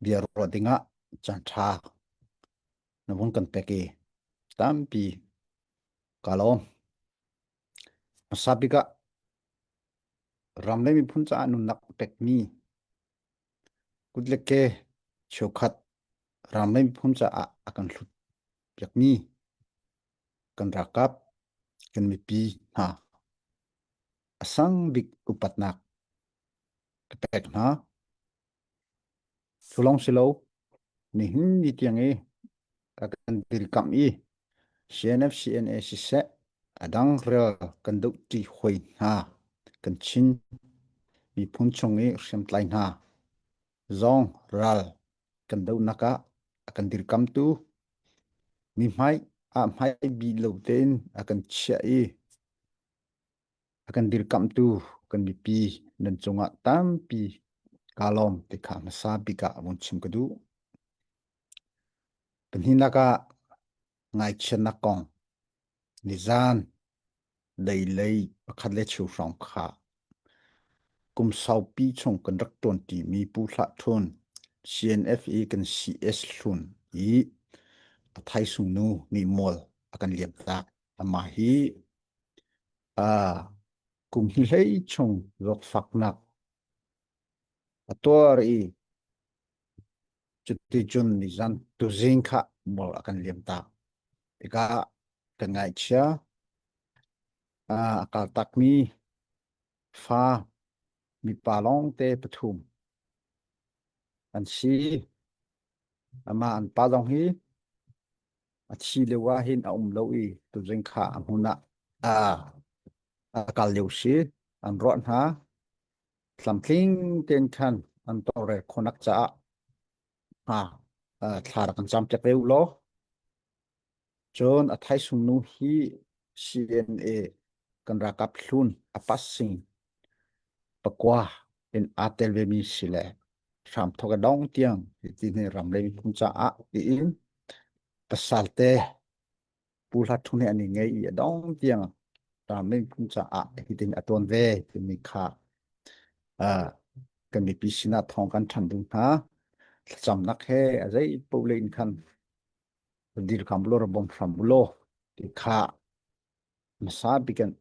Bia ruah dingah caan ṭha na vun kan pek i tampi kaa lawm. Hmasa bik ah ram le miphun caah nunnak pekmi kut le ke cheukhat ram le miphun caah a kan hlut piakmi kan ralkap kan mipi hna a sang bik upatnak ka pek hna. Cu lawng si lo, nihin ni tiang i a kan dirkamh i CNF CNA siseh a dang rel kan dohṭi hoi hna kan Chin miphun chung i hriamtlai hna zong ral kan dohnak ah a kan dirkamtu mi hmai ah hmai bi lo tein a kan chiah i a kan dirkamhtu kan mipi nan cungah tampi kaa lawm ti kha hmasa bik ah vun chim ka duh. Pahnihnak ah ngaichiatnak kong nizan deilei pakhat le cheu hrawng kha kum saupi chung kan rak ṭuanṭimi Pu Hlah Htun CNF i kan CS hlun i a thaisung nu nih mual a kan liamtak. Amah hi kum hnihlei chung zawtfaknak a tuar i cuticun nizan tuzing kha mual a kan liamtak. Tikah kan ngaihchia a kaltakmi fa mipa lawngte pathum an si. Amah an pa zong hi a thi lio ah hin a um lo i tuzing kha a hmun ah a kal lio si an ruah hna tlamtling tein khan an tawlrel khawhnak caah hna thla rak kan campiak ve u law cun a thaisung nu hi CNA kan ralkap hlun a passing pakua in aa tel ve mi si le hramthawk a dong tiang ti ni ram le miphun caah tiin pasal te Pu Hlat Thung nih an i ngei i a dong tiang ram le miphun caah hitin a tuan ve timi kha kan mipi sinah thawng kan than ding hna. Thlacamnak he a zei paoh le in khan dirkam law bawm hram u law ti kha hmasa bik in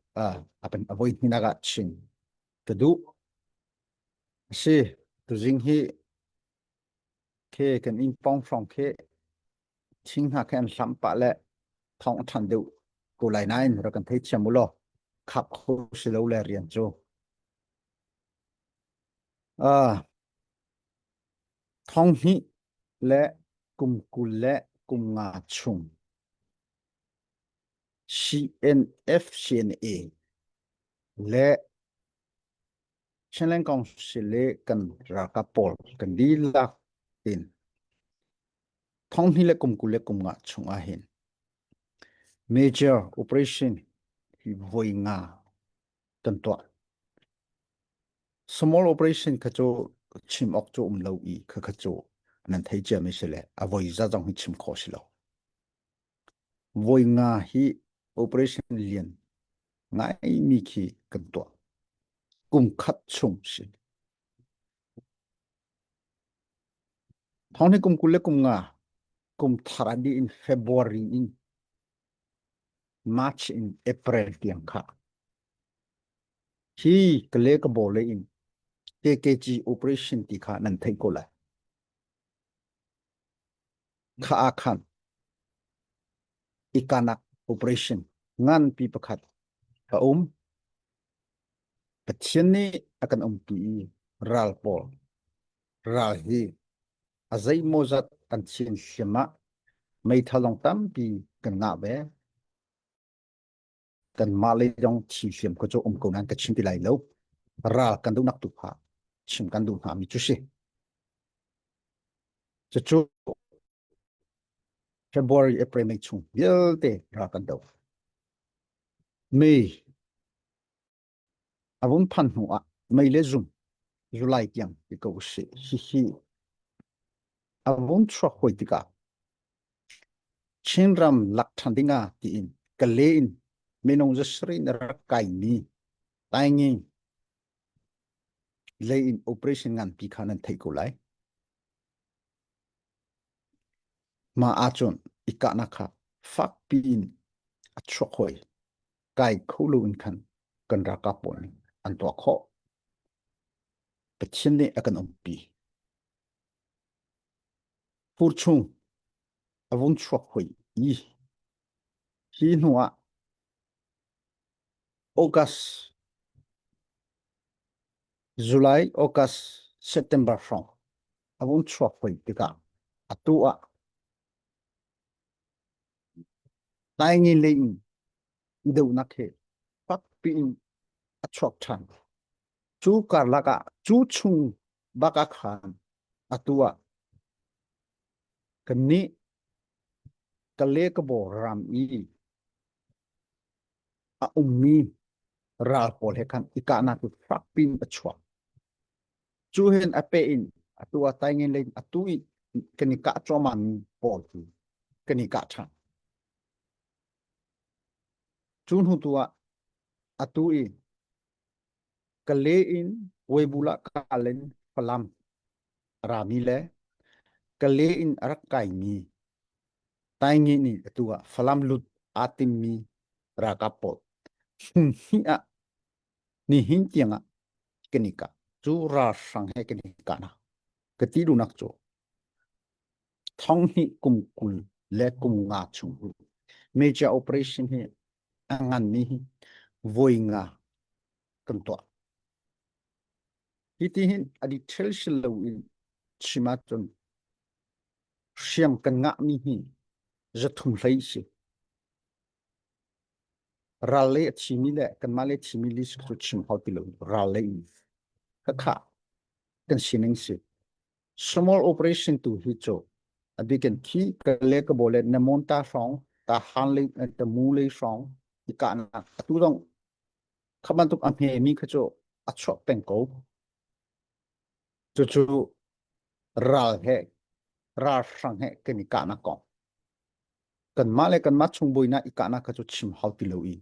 a voi hnih ah chim ka duh. Si, tuzing hi khi kan inn pawng hrawng khi thing hna khi an hlamh pah le thawng a ṭhan deuh ko lai nain rak kan theithiam u law khap kho si lo le rian cu. Uh, thong hnih le kum 20 le kum nga chung CNF CNA le Chinland Council le kan ralkap pawl kan dihlak in thong hnih le kum 20 le kum nga chung ah hin major operation hi voi nga kan tuah. Small operation kha cu chim awk cu um lo i kha kha cu nan thei cia mi si le a voi za zong hi chim khawh si lo. Voi nga hi operation lian ngaimi khi kan tuah. Kum khat chung si. Thong ni kum 20 le kum nga kum thar a dih in February in March in April tiang kha hi kale ka bole in KKG operation ti kha nan theih ko lai. Kha ah khan ikanak operation nganpi pakhat a um. Pathian nih a kan umpi i ral pawl ral hi a zeimawzat an chin hliam ah meithal zong tampi kan ngah ve. Kanmah lei zong thi hliam ko cu um ko nain ka chim ti lai lo. Ral kan duhnak tu kha chim kan duh hna mi cu si. Cucu February, April, May chung vialte ral kan do. May a vun phan hnu ah May le zum July tiang ti ko usih. Hihi a vun chuak hoi tikah Chinram lak ṭhan ding ah tiin Kale in minung zasarih in rak kaimi Tainging lei in operation nganpi kha nan theih ko lai. Mah ahcun i kahnak kha fakpi in a chuak hoi. Kai kho lo in khan kan ralkap pawl nih an tuah khawh. Pathian nih a kan umpi. Fur chung a vung chuak hoi i hi hnu ah August, July, August, September hrawng a vung chuak hoi tikah atu ah Taingin lei in i dohnak hi fakpi in a chuak ṭhan. Cu karlak ah cu chung bak ah khan atu ah kannih Kale-Kabaw ram i a ummi ral pawl he khan i kahnak cu fakpi in a chuak. Cu hin a peh in atu ah Taingen lei atu i kan i kah cuahmah mi pawl cu kan i kah ṭhan. Cu hnu tu ah atu i Kale in Weibula Kalen Falam a rami le Kale in a rak kaimi Taingen in atu ah Falam lut aa timmi ralkap pawl hmun hnih ah nihin tiang ah kan i kah. Cu ralhrang he kan i kahnak. Ka ti duhnak cu thonghnih kum 20 le kum nga chung major operation hi a nganmi hi voi nga kan tuah. Hi ti hin a detail sil lo in chim ahcun hriam kan ngahmi hi 300 hlei si. Ral lei a thimi le kanmah lei thimi list cu chim hau ti lo. Ral lei in khakha kan sining si. Small operation tu hi cu a bikin thi ka le ka bole na mon ta hrawng ta han lei ta mu lei hrawng i kahnak atu zong kha bantuk a hme mi kha cu a chuak peng ko. Cucu ral he ralhrang he kan i kahnak kong. Kanmah le kanmah chung buainak i kahnak kha cu chim hau ti lo i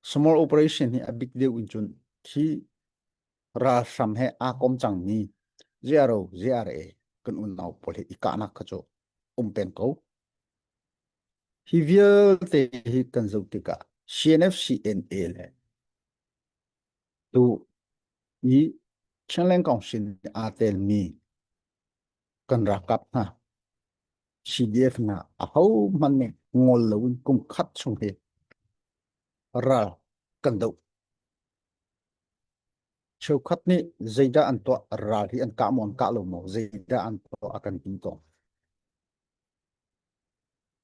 small operation hi a big deuh in cun khi ralhram he aa kom cangmi ZRO, ZRA kan unau pawl he i kahnak kha cu um peng ko. Hi vialte hi kan zoh tikah CNF CNA le tu i Chinland Council aa telmi kan ralkap hna CDF hna ahohmanh nih ngol loin kum khat chung hi ral kan doh. Cheukhat nih zeidah an tuah ral hi an kah maw an kah lo maw zeidah an tuah a kan ti tawn.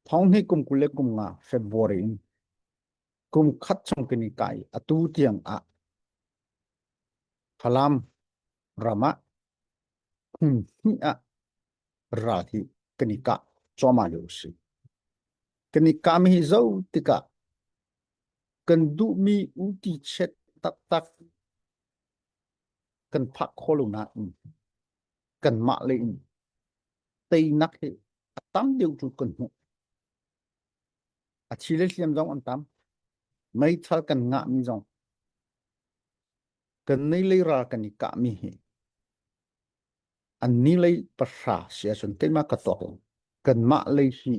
Thong hnih kum 25 February in kum khat chung kan i kai atu tiang ah Falam ram ah hmun hnih ah ral hi kan i kah cuahmah lio a si. Kan i kahmi hi zoh tikah kan duhmi uti chet taktak kan phak kho lo nain kanmah lei in teinak hi a tam deuh cu kan hmuh. A thi le hliam zong an tam. Meithal kan ngahmi zong kan nei lei ral kan i kahmi hi an ni lei pahra si ahcun keimah ka tuak kanmah lei hi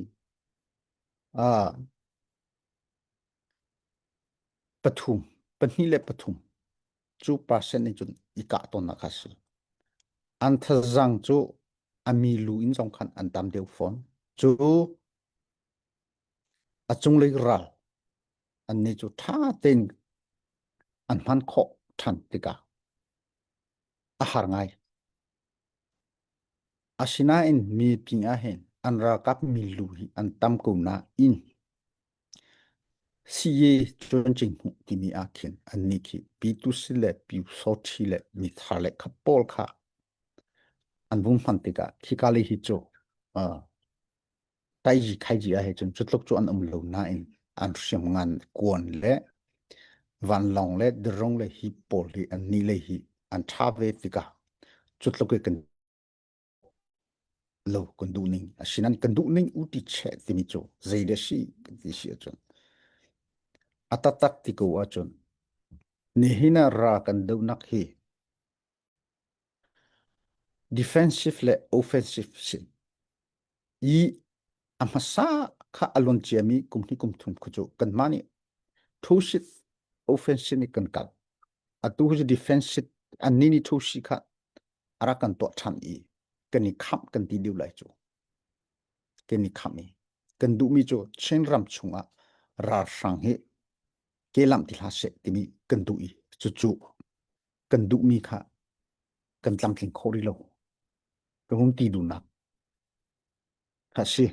pathum pahnih le pathum cu percent nih cun i kah tawnnak kha si. An thazaang cu a mi lu in zong khan an tam deuh fawn. Cu a cunglei ral annih cu ṭha tein an hman khawh ṭhan tikah a har ngai. Asinain mi ping ah hin an ralkap milu hi an tam ko nain CA Cuancing hmuh timi ah khin annih khi Pyitusi le Pyusawṭhi le mithar le kha pawl kha an vung hman tikah khika lei hi cu uh, taiji khaiji ah he cun cutluk cu an um lo nain an hriamngan kuan le vanlawng le drone le hi pawl hi an ni lei hi an ṭha ve tikah cutluk i kan lo kan duh ning asinain kan duh ning uti che timi cu zei le si kan ti si ahcun a taktak ti ko ahcun nihin ah ra kan dohnak hi defensive le offensive si. I a hmasa kha a lon ciami kum hnih kum thum khu cu kanmah nih thu-sit offensive nih kan kal. Atu cu defensive annih nih thu-si kha a rak kan tuah ṭhan i kan i khamh kan ti deuh lai cu. Kan i khamh i kan duhmi cu Chin ram chungah ralhrang hi kelamh ti hlah seh timi kan duh i cucu kan duhmi kha kan tlamtling kho rih lo. Ka hung ti duhnak kha si.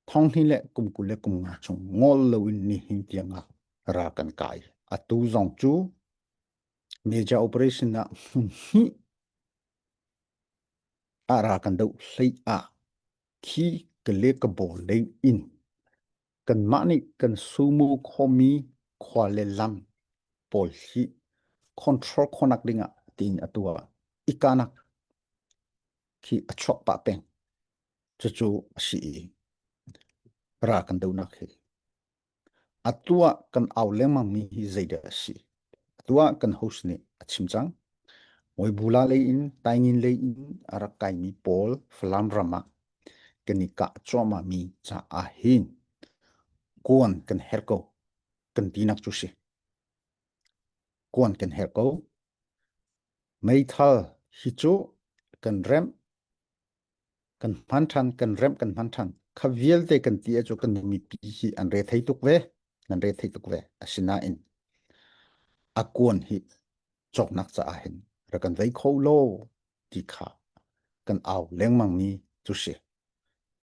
Thong hnih le kum 20 le kum nga chung ngol loin nihin tiang ah ra kan kai. Atu zong cu major operation ah hmun hnih ah ra kan doh hlei ah khi kale ka bawl lei in kanmah nih kan sumo khomi khua le lam pawl hi control khonak dingah tiin atu ah ikanak khi a chuak pah peng. Cucu a si i ra kan donak hi. Atu ah kan au lengmang mi hi zeidah a si? Atu ah kan host nih a chim cang. Ngawibula lei in Taingin lei in a rak kaimi pawl Falam ram ah kan i kah cuahmah mi caah hin kuan kan herh ko kan tinak cu si. Kuan kan herh ko. Meithal hi cu kan remh kan hman ṭhan kan remh kan hman ṭhan kha vialte kan ti cu kan mipi hi an re thei tuk ve nan re thei tuk ve asinain a kuan hi cawknak caah hin rak kan vei kho lo ti kha kan au lengmang mi cu si.